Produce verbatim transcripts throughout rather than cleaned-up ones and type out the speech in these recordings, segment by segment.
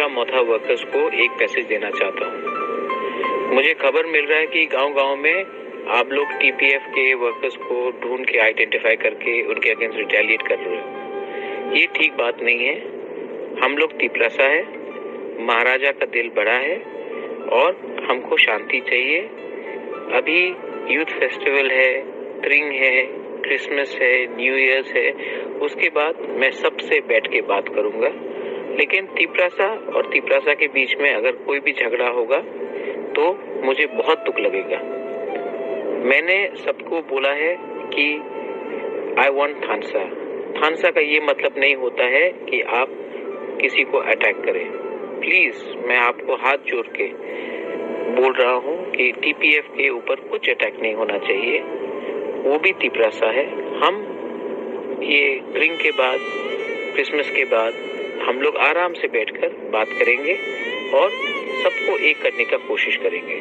मोथा वर्कर्स को एक मैसेज देना चाहता हूँ। मुझे खबर मिल रहा है कि गांव-गांव में आप लोग टीपीएफ के वर्कर्स को ढूंढ के, आइडेंटिफाई करके उनके अगेंस्ट रिटेलिएट कर रहे हो। ये ठीक बात नहीं है। हम लोग तिपरासा है, महाराजा का दिल बड़ा है और हमको शांति चाहिए। अभी यूथ फेस्टिवल है, त्रिंग है, क्रिसमस है, न्यू ईयर्स है, उसके बाद मैं सबसे बैठ के बात करूंगा। लेकिन तिपरासा और तिपरासा के बीच में अगर कोई भी झगड़ा होगा तो मुझे बहुत दुख लगेगा। मैंने सबको बोला है कि आई वांट थानसा। थानसा का ये मतलब नहीं होता है कि आप किसी को अटैक करें। प्लीज, मैं आपको हाथ जोड़ के बोल रहा हूँ कि टीपीएफ के ऊपर कुछ अटैक नहीं होना चाहिए। वो भी तिपरासा है। हम ये स्प्रिंग के बाद, क्रिसमस के बाद हम लोग आराम से बैठकर बात करेंगे और सबको एक करने का कोशिश करेंगे।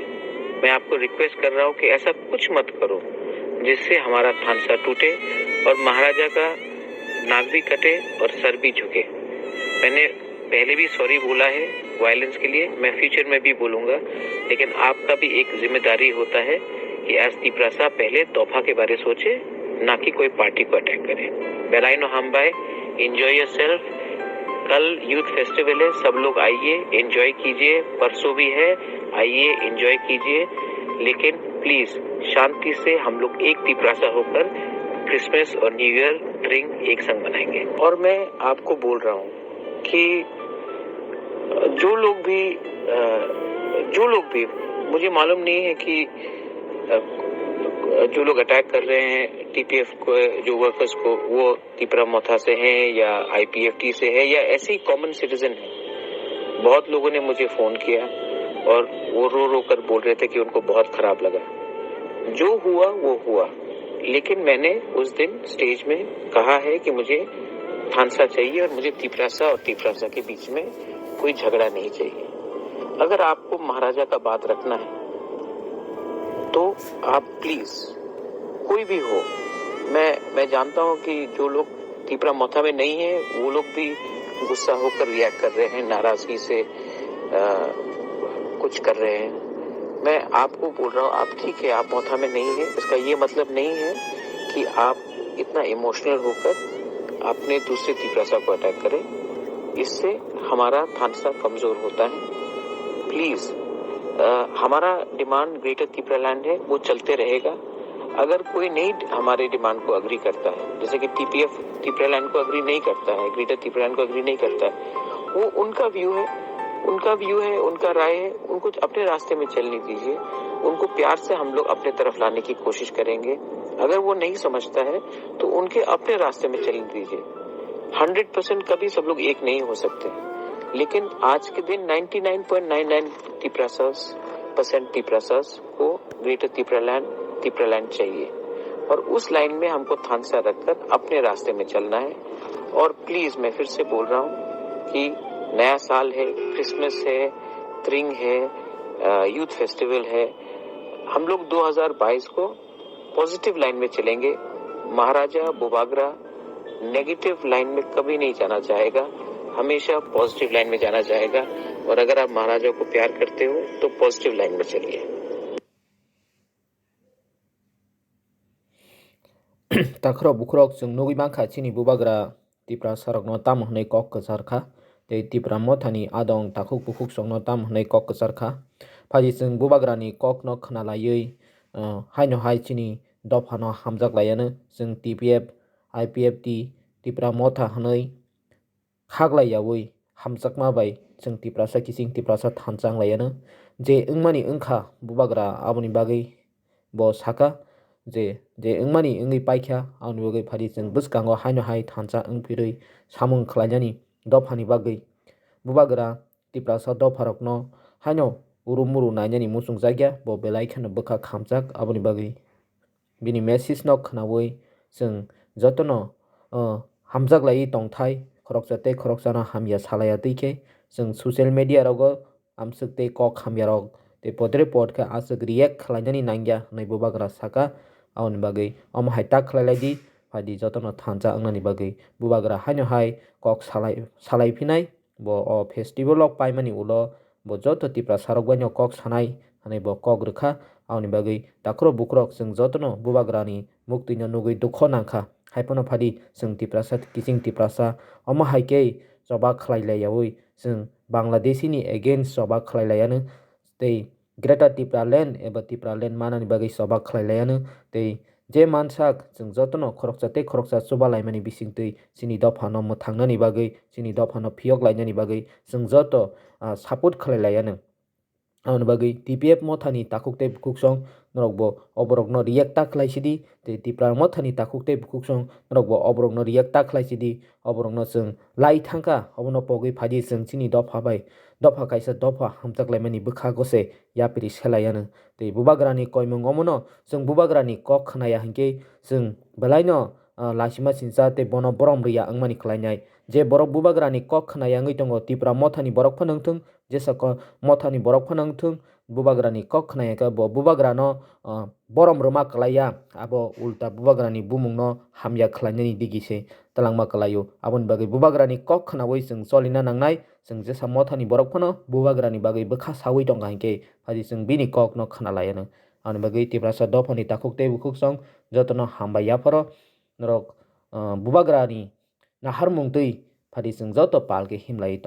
मैं आपको रिक्वेस्ट कर रहा हूँ कि ऐसा कुछ मत करो जिससे हमारा थानसा टूटे और महाराजा का नाक भी कटे और सर भी झुके। मैंने पहले भी सॉरी बोला है वायलेंस के लिए, मैं फ्यूचर में भी बोलूंगा, लेकिन आपका भी एक जिम्मेदारी होता है कि एज तिपरासा पहले दोफा के बारे सोचे, ना कि कोई पार्टी को अटैक करे। Belai no hambai, enjoy yourself। कल यूथ फेस्टिवल है, सब लोग आइए, एंजॉय कीजिए। परसों भी है, आइए, एंजॉय कीजिए, लेकिन प्लीज शांति से हम लोग एक तिपरासा होकर क्रिसमस और न्यू ईयर त्रिंग एक संग मनाएंगे। और मैं आपको बोल रहा हूँ कि जो लोग भी अ, जो लोग भी, मुझे मालूम नहीं है कि अ, जो लोग अटैक कर रहे हैं टीपीएफ को, जो वर्कर्स को, वो तिपरा मोथा से हैं या आईपीएफटी से है या ऐसे ही कॉमन सिटीजन है। बहुत लोगों ने मुझे फोन किया और वो रो रो कर बोल रहे थे कि उनको बहुत खराब लगा। जो हुआ वो हुआ, लेकिन मैंने उस दिन स्टेज में कहा है कि मुझे थानसा चाहिए और मुझे तिपरासा और तिपरासा के बीच में कोई झगड़ा नहीं चाहिए। अगर आपको महाराजा का बात रखना है तो आप प्लीज, कोई भी हो, मैं मैं जानता हूँ कि जो लोग तिपरा मोथा में नहीं है वो लोग भी गुस्सा होकर रिएक्ट कर रहे हैं, नाराजगी से अ, कुछ कर रहे हैं। मैं आपको बोल रहा हूँ, आप ठीक है, आप मोथा में नहीं है, इसका ये मतलब नहीं है कि आप इतना इमोशनल होकर अपने दूसरे तिपरासा को अटैक करें। इससे हमारा थानसा कमजोर होता है। प्लीज, हमारा डिमांड ग्रेटर तिपरालैंड है, वो चलते रहेगा। अगर कोई नहीं हमारे डिमांड को अग्री करता है, जैसे कि टीपीएफ तिपरालैंड को अग्री नहीं करता है, ग्रेटर तिपरालैंड को अग्री नहीं करता है, वो उनका व्यू है, उनका व्यू है, उनका राय है, उनको अपने रास्ते में चलने दीजिए। उनको प्यार से हम लोग अपने तरफ लाने की कोशिश करेंगे। अगर वो नहीं समझता है तो उनके अपने रास्ते में चलने दीजिए। हंड्रेड परसेंट कभी सब लोग एक नहीं हो सकते, लेकिन आज के दिन ninety nine point nine nine तिपरासास परसेंट तिपरासास को ग्रेटर तिपरालैंड, तिपरालैंड चाहिए और उस लाइन में हमको थानसा रखकर अपने रास्ते में चलना है। और प्लीज, मैं फिर से बोल रहा हूँ कि नया साल है, क्रिसमस है, त्रिंग है, यूथ फेस्टिवल है, हम लोग दो हज़ार बाईस को पॉजिटिव लाइन में चलेंगे। महाराजा बुबागरा नेगेटिव लाइन में कभी नहीं जाना चाहेगा, हमेशा पॉजिटिव लाइन में जाना चाहेगा। और अगर आप महाराजा को प्यार करते हो तो पॉजिटिव लाइन में चलिए। Takhurok bukhurok, chwng nugwi mankha chini bubagra Tiprasarokno tamo hwnwi kok kwchar kha, tei Tipra Mothani adong takhuk bukhuk songno tamo hwnwi kok kwchar kha. Phaidi chwng bubagrani kokno khwnalaiwi, uh, haino hai chini dophano hamjak laianw, chwng T P F, I P F T, Tipra Motha hwnwi khaklai yaui hamjakma bai chwng Tiprasa kiching Tiprasa thansa wng laianw. Je wngmani wngkha bubagra, aboni bagwi bo saka je, je wngmani wngwi paikha, aboni bagwi phaidi chwng bwskango haino hai thansa wng phirwi samung khlainani dophani bagwi bubagra Tiprasa dopharokno haino uru muru nainani muchungjakya, bo belai kheno bwkha khamjak. Aboni bagwi bini message no khwnaui chwng jotono, uh, hamjak laiwi tongthai, khoroksa tei khoroksano hamya salaiya twi khe chwng social media rogo amswk tei kok hamyarok tei podre pod khe aswk react khlainani nangya hwnwi bubagra saka. Aboni bagwi omo hai tak khlai lai di, phaidi jotono thansa wngnani bagwi bubagra haino hai kok salai, salai phinai. bo o festival rok paimani ulo bo joto Tiprasa rok bai no kok sanai hwnwi bo kok rwkha. Aboni bagwi takhurok bukhurok chwng jotono bubagrani muktwino nugwi dukho nangkha. Haiphano phadi chwng Tiprasa kiching Tiprasa omo hai khe choba khlai laiyaui chwng Bangladeshi ni against choba khlai laiyano tei Greater Tipraland eba Tipraland manani bagwi choba khlai laiano tei je mansak chwng jotono khoroksa tei khoroksa chuba laimani bisingtwi chini dophano mwthangnani bagwi, chini dophano phiyok lainani bagwi chwng joto, ah, support khlai laiano. Aboni bagwi T P F mothani takhuk tei bukhuksong norokbo oborokno react ta khlai sidi, tei Tipra mothani takhuk tei bukhuksong norokbo oborokno react ta khlai sidi, oborokno chwng lai thangkha, obono pogwi phaidi chwng chini dopha bai dopha kaisa dopha hamchak laimani bwkha gose yapri selai ano. Tei bubagrani koimung omono chwng bubagrani kok khnaya hinkhe chwng belaino, ah, lasima sinsa tei bono borom riya wngmani khlainai. Je borok bubagrani kok khnaya wngwi tongo, Tipra mothani borok phano wngthung, jesa ko mothani borok phano wngthung, bubagrani kok khnaya khe bo bubagrano, ah, borom rwma klaiya, abo ulta bubagrani bumungno hamya khlainani digi se twlangma klaio. Aboni bagwi bubagrani kok khnaui chwng cholina nangnai, chwng jesa mothani borok phano bubagrani bagwi bwkha saui tongkha hinkhe, phadi chwng bini kokno khna laiano. Aboni bagwi Tiprasa dophani takhuk tei bukhuksong jotono hambai yapharo norok, ah, bubagrani naharmung twi phadi chwng joto pal khe himlaiwi tong.